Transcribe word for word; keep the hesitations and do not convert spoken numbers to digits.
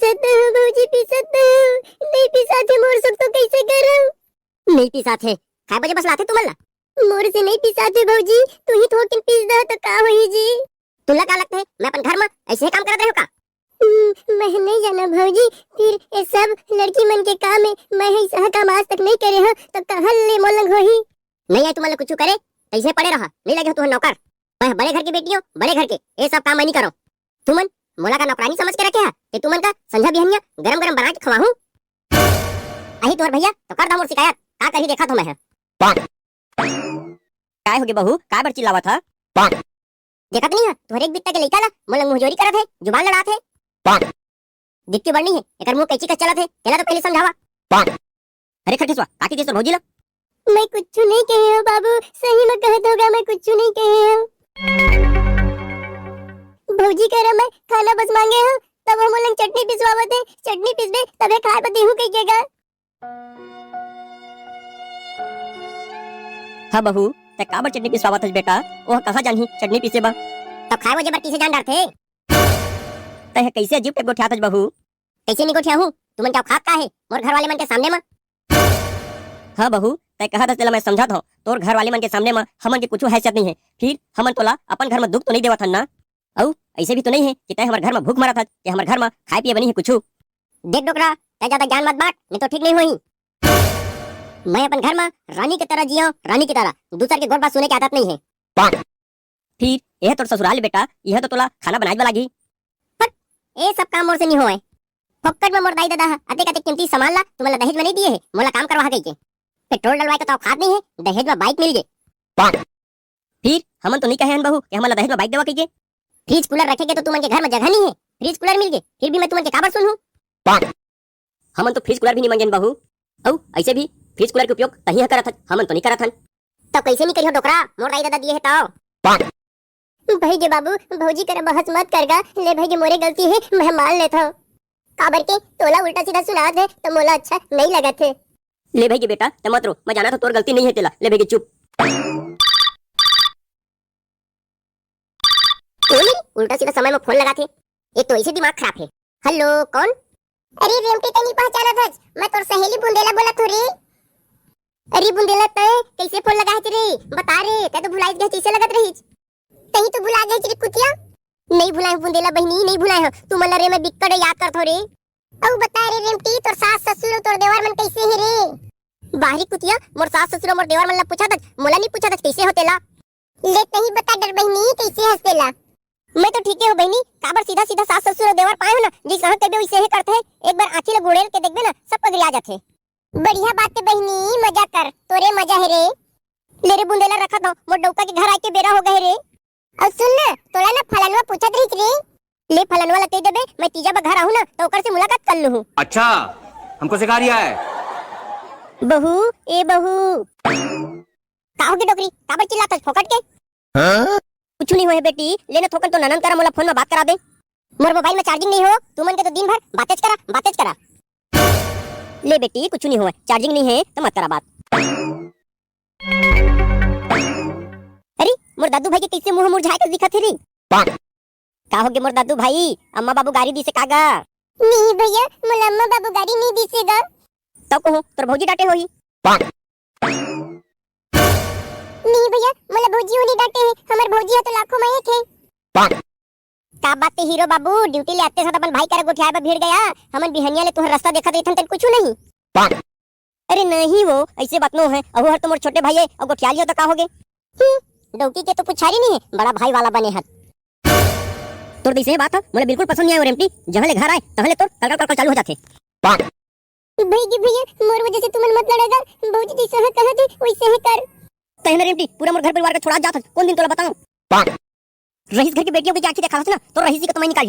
तो भौजी पीसत तो नहीं पीसाथे, मोर सुख तो कैसे करव? नहीं पीसाथे, खाए बजे बस लाथे तुमन ला। मोर से नहीं पीसाथे भौजी, तू ही थोकिन पीस दह तो का होही जी? तुला का लगथे, मैं अपन घर म ऐसे ही काम करत रहे का? हम्म, मैं नहीं जाना भौजी, फिर ये सब लड़की मन के काम है, मैं ही सह काम आज तक नहीं करे हूँ, तो कहाँ ले मोलंग होही? नहीं आए तुमन ला कुछ करे, ऐसे पड़े रहा, नहीं लगे हो तुहर नौकर। मैं बड़े घर के बेटी हूँ, बड़े घर के, ये सब काम मैं नहीं करो। तुमन मोला का नौकरानी समझ के रखे है कि तुमन का संझा बिहनिया गरम गरम बना के खवाहूँ? अही तोहर भैया तो कर दा मोर शिकायत, का करही देखा थो मैं ह। काय होगे बहू, काय बर चिल्लावत ह? देखत नहीं है, तोहरे एक बित्ता के लइका ला मोला मुंहजोरी करत है, जुबान लड़ात है। दिखती बड़ नहीं है, एकर मुंह कैची कस चलत है, तेला तो पहले समझावा। अरे खरखेसवा, का कहिस तोर भौजी ला? मैं कुछ नहीं कहे हूँ बाबू, सही में कहत होगा, मैं कुछ नहीं कहे हूँ। भौजी करा मैं खाना बस मांगे हूँ, तब हम लोग चटनी पिसवावत है, चटनी पिसबे तबे खाए बर देहूँ कहिएगा। हाँ बहू, तै काबर चटनी पिसवावत हस बेटा? ओह कहाँ जानही चटनी पीसे बर? तब खाए वजे बर किसे जान डरथे? तै ह कैसे अजीब टाइप गोठियात हस बहू? कैसे नहीं गोठिया हूँ? तुमन क्या औकात का है मोर घर वाले मन के सामने मा? हाँ बहू, तै कहत हस तेला मैं समझत हूँ, तोर घर वाले मन के सामने मा हमन के कुछ हैसियत नहीं है, फिर हमन तोला अपन घर मा दुख तो नहीं देवत हन ना? अउ ऐसे भी तो नहीं है कि तै हमर घर मा भूख मरत हस कि हमर घर मा खाए पिए बनी है कुछ। देख डोकरा, तै ज्यादा ज्ञान मत बांट, नहीं तो ठीक नहीं होही। मैं अपन घर मा रानी की तरह जियो, रानी की तरह, दूसर के गोठ बात सुने की आदत नहीं है। फिर यह तोर ससुराल बेटा, यह तो तोला खाना बनाए बर लागही। हट, ये सब काम मोर से नहीं होए। फोकट में मोर दाई ददा ह अतेक अतेक कीमती सामान ला तुमन ला दहेज में नहीं दिए है, मोला काम करवा कहिके। पेट्रोल डलवाए के तो औकात नहीं है, दहेज में बाइक मिल गे। फिर हमन तो नहीं कहे हन बहू कि हमन ला दहेज में बाइक देवा कहिके। फ्रिज कूलर रखे के तो तुमन के घर में जगह नहीं है, फ्रिज कूलर मिल गे, फिर भी मैं तुमन के काबर सुनहूँ? हमन तो फ्रिज कूलर भी नहीं मंगेन बहू। अउ ऐसे भी फ्रिज कूलर के उपयोग तही ह करत हन, हमन तो नहीं करत हन। तो कैसे नहीं करियो डोकरा, मोर दाई ददा दिए है तो। भाई गे बाबू, भौजी करा बहस मत कर गा। ले भाई गे, मोरे गलती है, मैं मान लेत हूँ। काबर के तोला उल्टा सीधा सुनात है तो मोला अच्छा नहीं लगत है। ले भाई गे बेटा, तै मत रो, मैं जानत हूँ तोर गलती नहीं है तेला। ले भाई गे चुप। ए मेरी, उल्टा सीधा समय में फोन लगाथे। एक तो ऐसे दिमाग खराब है। हेलो, कौन? अरे रेमटी, तै नहीं पहचानत हस, मैं तोर सहेली बुंदेला बोलत हूँ रे। अरे बुंदेला, तै कैसे फोन लगाए रे? बता रे, तै तो भुलाइस गे जैसे लगत रहिस। तहीं तो भुला गे रे कुतिया। नहीं भुलाए हूँ बुंदेला बहिनी, नहीं भुलाए हूँ। तुमन ला रे मैं बिक्कट याद करत हूँ रे। अउ बता रे रेमटी, तोर सास ससुर अउ तोर देवर मन कैसे हे रे? बाहरी कुतिया, मोर सास ससुर अउ मोर देवर मन ला पूछत हस, मोला नहीं पूछत हस कैसे हो तेला? ले तहीं बता डर बहिनी, कैसे हस तेला? मैं तो ठीक है हूँ बहिनी, काबर सीधा सीधा सास ससुर अउ देवर पाए हो ना, जैसे हाँ कबे वैसे हे करत है। एक बार आँखी ला गुड़ेल के देखबे ना, सब पगरिया जाथे। बढ़िया बात है बहिनी, मजा कर, तोरे मजा है रे। ले रे बुंदेला रखत हूँ, मोर डौका के घर आए के बेरा हो गए रे। अउ सुन ना, तोला ना फलनवा पूछत रहिस रे। ले फलनवा ला कह देबे, मैं तीजा बर घर आहूँ ना, तो ओकर से मुलाकात कर लूहूँ। अच्छा, हमको सिखा रिया है। बहू, ए बहू। का होगे डोकरी, काबर चिल्लात हस फोकट के? हाँ? कुछ नहीं होए बेटी, ले ना थोकन तो ननंद करा मोला फोन में बात करा दे। मोर मोबाइल में चार्जिंग नहीं हो, तुमन के तो दिन भर बातेच करा, बातेच करा। ले बेटी, कुछ नहीं होए, चार्जिंग नहीं है तो मत करा बात। अरे, मोर दादू भाई के कैसे मुंह मुरझाए के दिखत हे रे? का होगे मोर दादू भाई, अम्मा बाबू गारी दिसे का गा? नहीं भैया, मोला अम्मा बाबू गारी नहीं दिसे गा। तब कहो, तोर भौजी डांटे होही। नहीं भैया, मोला भौजी हो नहीं डांटे हे, हमर भौजी ह तो लाखों में एक हे। का बात ते हीरो बाबू, ड्यूटी ले आते साथ अपन भाई करा गोठियाए बर भीड़ गया, हमन बिहनिया ले तुहर रास्ता देखत रहिथन तन कुछ नहीं। अरे नहीं वो, ऐसे बात नो है, अहू हर तो मोर छोटे भाई है, अउ गोठियाली हो तो का होगे? हम्म, डौकी के तो पुछारी नहीं है, बड़ा भाई वाला बने हत। तोर जैसे बात है, मोला बिल्कुल पसंद नहीं आयो रेमटी, जहाँ ले घर आए, तहाँ ले तोर कलकल कलकल चालू हो जाथे। भाई जी भैया, मोर वजह से तुमन मत लड़ेगा, भौजी जैसा है कहा दे, वैसे है कर। तहने रेमटी, पूरा मोर घर परिवार का छोड़ा जात हस, कौन दिन तोला बताऊं? रईस घर की बेटियों की आंखें देखा हस ना, तो रईसी का तो मैं निकाल